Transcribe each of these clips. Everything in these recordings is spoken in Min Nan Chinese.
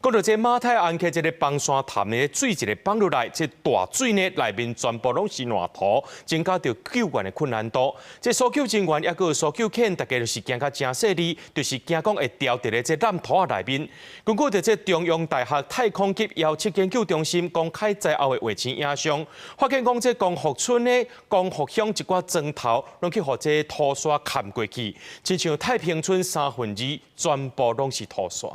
講到這馬太鞍溪這個崩山潭的水一个崩落來，這大水呢內面全部攏是爛土，增加著救援的困難度。這搜救人員抑閣有搜救犬，大家就是行較誠細膩，就是驚講會牢佇咧這爛土仔內面。根據著這中央大學太空及遙測研究中心公開災後的衛星影像，發現講這光復村的光復鄉一寡磚頭攏去予這土沙崁過去，親像太平村2/3全部攏是土沙。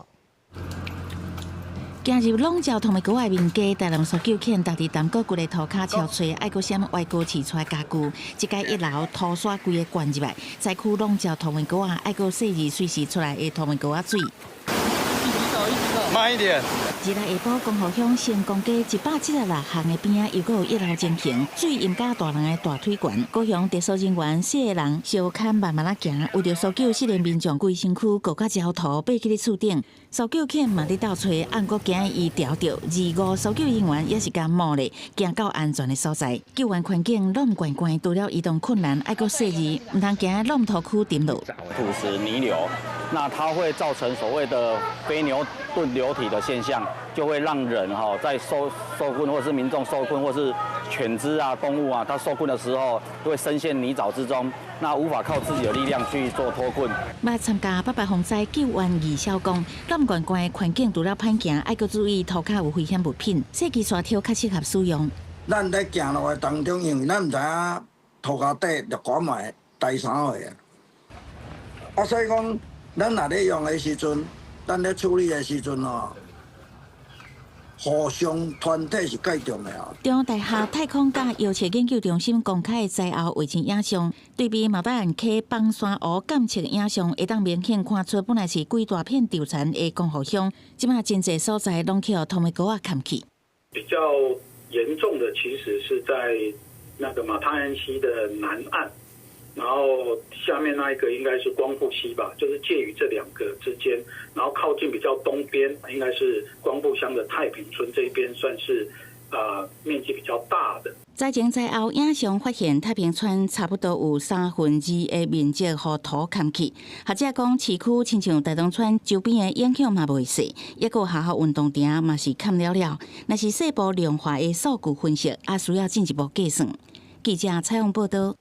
行入籠罩土迷溝仔民家，台南搜救犬踏佇淡閣骨的塗跤敲揣，愛閣啥物外國飼出來家具，這間一樓土沙規个灌入來，災區籠罩土迷溝仔，愛閣細膩隨時出來的土迷溝仔水。慢一點。二六下晡，光復鄉成功街176巷的邊仔，又閣有一樓情形，水淹甲大人的大腿懸。高雄特搜人員四个人相牽慢慢仔行，為著搜救四个民眾，規身軀裹甲焦土，爬去咧厝頂。搜救犬嘛佇鬥揣，毋過驚伊牢著。二五搜救人員也是共冒咧，行到安全的所在。救援環境攏懸懸，除了移動困難，愛閣細膩，毋通驚挵土區沉落。土石泥流，那它會造成所謂的非牛頓流體的現象，就會讓人哈在受困，或是民眾受困，或是犬隻啊、動物啊，它受困的時候，會深陷泥沼之中，那無法靠自己的力量去做脫困。捌參加八八風災救援義消講，攏懸懸的環境除了歹行，愛閣注意塗跤有危險物品，設計沙條較適合使用。咱佇行路的當中，因為咱毋知影塗跤底著管埋第三個啊，啊，所以講，咱若咧用的時陣，咱咧處理的時陣哦，互相團體是蓋重要。中央大學太空佮遙測研究中心公開的災後衛星影像，對比馬大安溪崩山湖監測影像，會當明顯看出本來是規大片稻田的光復鄉，這馬真濟所在攏去予土迷溝仔崁去。比較嚴重的其實是在那個馬太鞍溪的南岸，然後下面那一個應該是光復溪吧，就是介於這兩個之間，然後靠近比較東邊，應該是光復鄉的太平村這邊，算是面積比較大的。災前災後影像發現，太平村差不多有2/3的面積予土崁去。學者講，市區親像大東村周邊的影響嘛袂細，抑閣有學校運動場嘛是崁了了。若是細部量化的數據分析，也需要進一步計算。記者採訪報道。